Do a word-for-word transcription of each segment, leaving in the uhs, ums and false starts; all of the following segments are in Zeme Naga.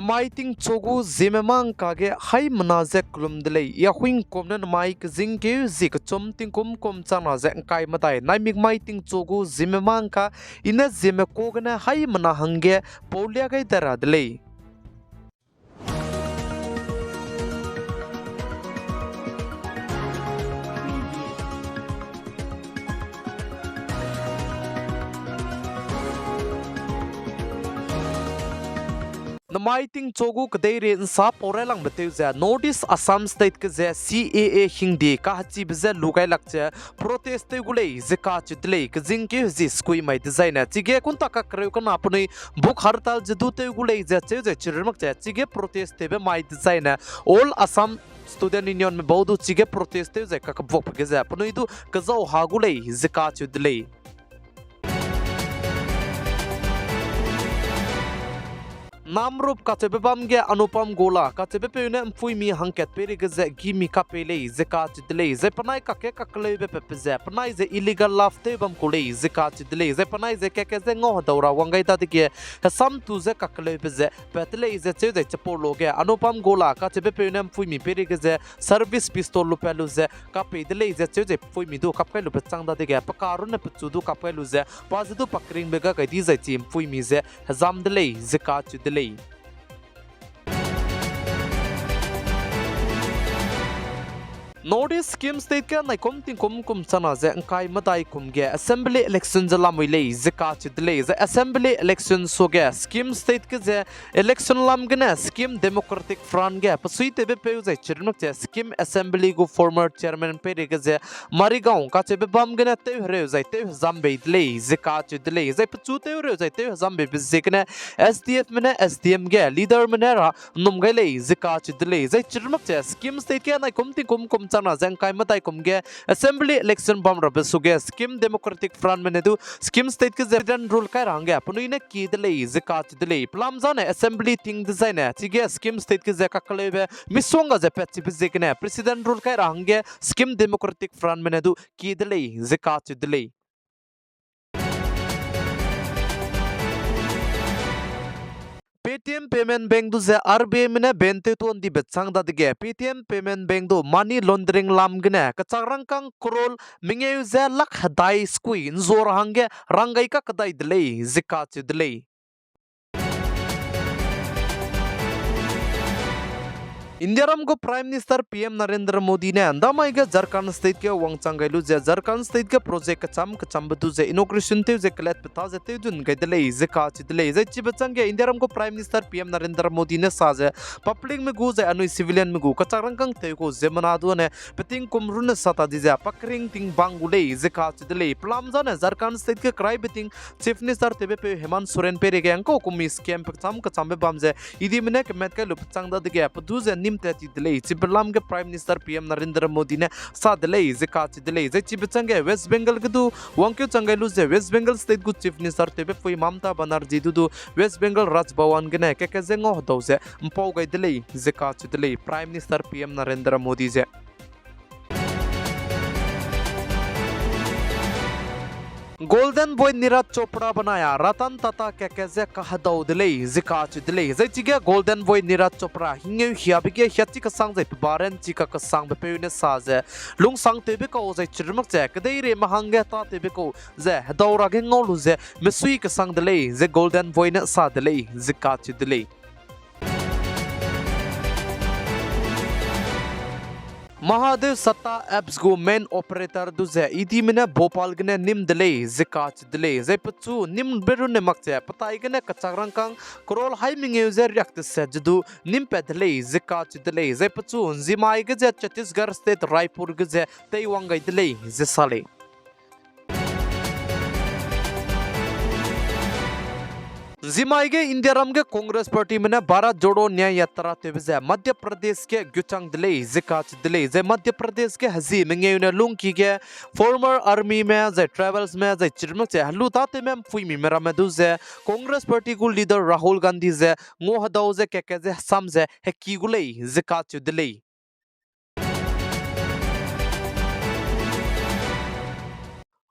Mai tingchu gu Zeme mangka ge haimena ze kelum de lei. Yahuingkum ne namai kezingkeu zie kechum tingkum kum changna ze ngkai medai naimik mai tingchu gu Zeme mangka, i ne Zeme ka gene haimena hangge paulia gai da ra de lei. Namai tingchu gu kedeirei nsa pau railangbe tew ze North East Assam State ge ze C A A hingde kahechibe je lu gai lak ze protest tew gu lei ze kacheu de lei. Kezingkeu zie sukui mai dezaine chige kunta kakereu kena penui bhuk hartal ze du tew gu lei ze cheu ze chirmak ze chige protest tewbe mai dezaine All Assam Student Unionme bau du chige protest tew ze kakebuakbe ge ze penui du kezau ha gu lei ze kacheu de lei. Namrup kacheube bam ge Anupam Gola kacheubepeu ne ’mpuimi hangkat peireige ze gimi kapei lei ze kacheu de lei. Zai penai kakge kakeleube pepe ze penai ze illegal love tew bam ku lei ze kacheu de lei. Zai penai ze keke ze ngau hedau ra wang gai dadege hesam tu ze kakeleube ze pat de lei ze cheu zai chipau lo ge Anupam Gola kacheubepeu ne ’mpuimi peireige ze service pistol lupat lu ze kapei de lei ze cheu zai ’mpuimi du kap kai lu pechang dadege pe ka runne pechu du kap kai lu ze pa ze du pa keringbe ga gai di zai chi ’mpuimi ze hezam de lei ze kacheu de lei. North East Sikkim State ge naikum tingkum kum changna ze ngkai medai kum ge assembly election ze lamui lei ze kacheu de lei. Zai assembly election suage Sikkim State ge ze election lam gene Sikkim Democratic Front ge pesuitewbepeu zai chirmak ze Sikkim Assembly gu former chairman peireige ze Marigaon kacheube bam gene tewhereu zai tewhezam bei de lei ze kacheu de lei. Zai pechu tewhereu zai tewhezam beibe ziegene S D Fme ne S D M ge leaderme ne ra ’nnum gai lei ze kacheu de lei. Zai chirmak ze Sikkim State ge naikum tingkum kum changna ze ngkai medai kum ge assembly election bam rabe suage Sikkim Democratic Frontme ne du Sikkim State ge ze President rule kai ra hangge penui ne kie de lei ze kacheu de lei. Pelam zane assembly ting dezaine chige Sikkim State ge ze kakeleube misongga ze patchibe ziegene President rule kai ra hangge Sikkim Democratic Frontme ne du kie de lei ze kacheu de lei. Paytm Payment Bank du ze R B Ime ne ban tew tuan dibe chang dadege Paytm Payment Bank du money laundering lam gene kechak rangkâng crore mengeu ze lakh hedai sukui ’nzua ra hangge ranggai kakedai de lei ze kacheu de lei. Indiaram gu Prime Minister P M Narendra Modi ne ’ndamai ge Jharkhand State ge wangchang gai lu ze Jharkhand State ge project kecham kechambe du ze inauguration tew ze kelatbe ta ze tewdun gai de lei ze kacheu de lei. Zai chibe changge Indiaram gu Prime Minister P M Narendra Modi ne sa ze publicme gu zai anui civilianme gu kechak rangkâng tew gu ziemmena du ne peting kum runne sa ta di ze pa kering ting bang gu lei ze kacheu de lei. Pelam zane Jharkhand State ge keraibe ting Chief Minister tewbepeu Hemant Soren peireige ngkau kumi scam pe kecham kechambe bam ze idime ne kemat kai lu pechang dadege pe du ze nîm tat ti de lei. Chibe lam ge Prime Minister P M Narendra Modi ne sa de lei ze kacheu de lei. Zai chibe changge West Bengal ge du wangkeu chang gai lu ze West Bengal State gu Chief Minister tewbepui Mamata Banerjee du du West Bengal Raj Bhavan gene keke ze ngau hedau ze ’mpau gai de lei ze kacheu de lei Prime Minister P M Narendra Modi ze. Golden Boy Neeraj Chopra benai a Ratan Tata keke ze kahedau de lei ze kacheu de lei. Zai chige Golden Boy Neeraj Chopra hingeu hiabe ge hiachi kesang zai peba ranchi kakesangbe peu ne sa ze lungsangtewbe kau zai chirmak ze kedeirei mahang ge tatewbe kau ze hedau ra ge ngau lu ze mesui kesang de lei ze Golden Boy ne sa de lei ze kacheu de lei. Mahadev Satta Apps gu main operator du ze idime ne Bhopal gene nîm de lei ze kacheu de lei. Zai pechu nîmbe runne mak ze petai gene kechak rangkâng crore hai mengeu ze riak teset ze du nîm pat de lei ze kacheu de lei. Zai pechu ’nzimai ge ze Chhattisgarh State Raipur ge ze teiwang gai de lei ze sa lei. ’Nzimai ge Indiaram ge Congress Partyme ne Bharat Jodo Nyay Yatra tewbe ze Madhya Pradesh ge guchang de lei ze kacheu de lei. Zai Madhya Pradesh ge hezi mengeu ne lungki ge former armyme zai tribalsme zai chirmak ze helu tatewme ’mpuimime ramme du ze Congress Party gu leader Rahul Gandhi ze nguahedau ze keke ze hesam ze heki gu lei ze kacheu de lei.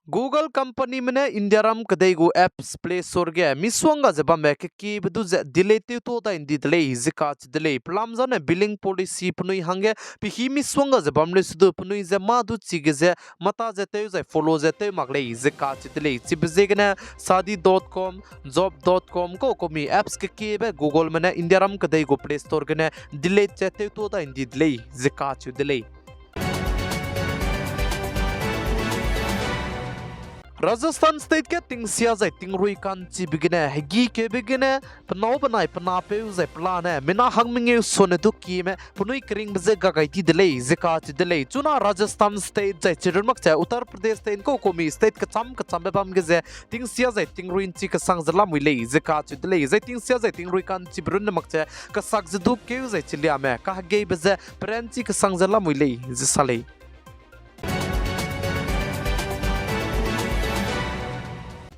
Google companyme ne Indiaram kedei gu apps Play Store ge misongga ze bambe kekiebe du ze delete tewta dai ndi de lei ze kacheu de lei. Pelam zane billing policy penui hangge pehî misongga ze bam lei sedu penui ze mâ du chige ze mata ze tew zai follow ze tew mak lei ze kacheu de lei. Chibe ziegene Shaadi dot com, Job dot com kau kumi apps kekiebe Googleme ne Indiaram kedei gu Play Store gene delete ze tewta dai ndi de lei ze kacheu de lei. Rajasthan State ge tingsia zai tingrui ka'nchibe gene hegîkeube gene penâu benai pe napeu zai pelane mina hang mengeu sone du kieme penui keringbe je ga gai di de lei ze kacheu de lei. Chuna Rajasthan State zai chirun mak ze Uttar Pradesh State kau kumi state kecham kechambe bam ge ze tingsia zai tingrui ’nchi kesang ze lamui lei ze kacheu de lei. Zai tingsia zai tingrui ka'nchibe runne mak ze kesak ze du keu zai chiliame kahegeibe ze peranchi kesang ze lamui lei ze sa lei.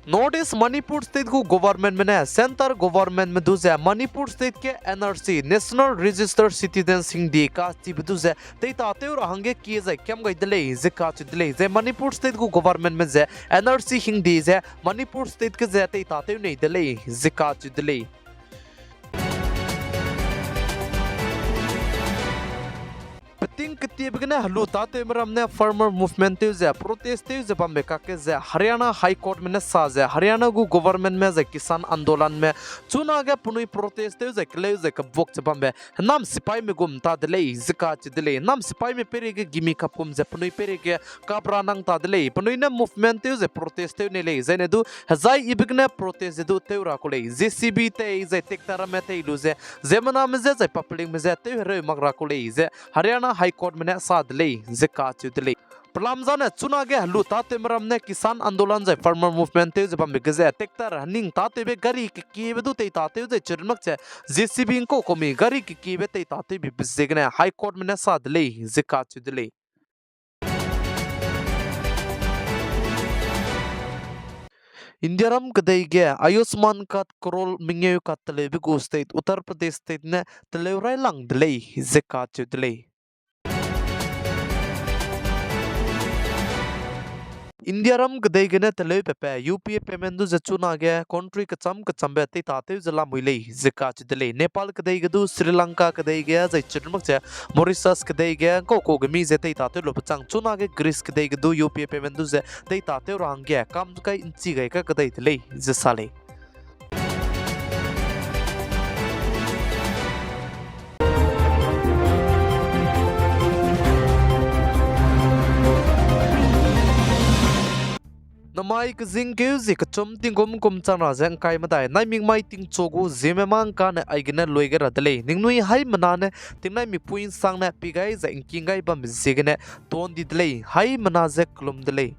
North East Manipur State gu governmentme ne centre governmentme du ze Manipur State ge N R C, National Registered Citizens hingde kachibe du ze teitatew ra hangge kie zai kiam gai de lei ze kacheu de lei. Zai Manipur State gu governmentme ze N R C hingde ze Manipur State ge ze teitatew nei de lei ze kacheu de lei. Peting ketiebe gene helu tâtewme ram ne farmer movement tew ze protest tew ze bambe kakge ze Haryana High Courtme ne sa ze Haryana gu governmentme zai Kisan Andolanme chunage penui protest tew zai keleu zai kebuak ze bambe hênam sipaîme gum ta de lei ze kacheu de lei. Hênam sipaîme peireige gimi kapkum ze penui peireige kap ra nang ta de lei. Penui ne movement tew ze protest tew nei lei. Zaine du hezai ibe gene protest ze du tew ra ku lei. J C B tei zai tractor ramme tei lu ze ziemmename je zai publicme je tew hereu mak ra ku lei ze Haryana High Courtme ne sa de lei ze kacheu de lei. Pelam zane chunage helu tâtewme ram ne Kisan Andolan zai farmer movement tew ze bambe ge ze tractor hening tâtewbe gari kekiebe du teitatew zai chirun mak ze J C B ’ngkau kumi gari kekiebe teitatew bibe ziegene High Courtme ne sa de lei ze kacheu de lei. Indiaram kedei ge Ayushman card crore mengeu kat teleube gu state Uttar Pradesh State ne teleu railang de lei ze kacheu de lei. Indiaram kedei gene teleu pepe U P I payment du ze chunage country kecham kechambe teitatew ze lamui lei ze kacheu de lei. Nepal kedei ge du, Sri Lanka kedei ge zai chirun mak ze Mauritius kedei ge ’ngkau kau gemi ze teitatew lube chang chunage Greece kedei ge du U P I payment du ze teitatew ra hangge kam kai ’nchi gai kakedai de lei ze sa lei. Namai kezingkeu zie kechum tingkum kum chang ra ze ’ngkai medai, naimik mai tingchu gu ziemme mâ ’ngkane aigene lui gai ra de lei. Ningnui haimena ne tingnaimik pui ’nsangne pi gai zai ’ngking gai bambe ziegene tuan di de lei. Haimena ze kelum de lei.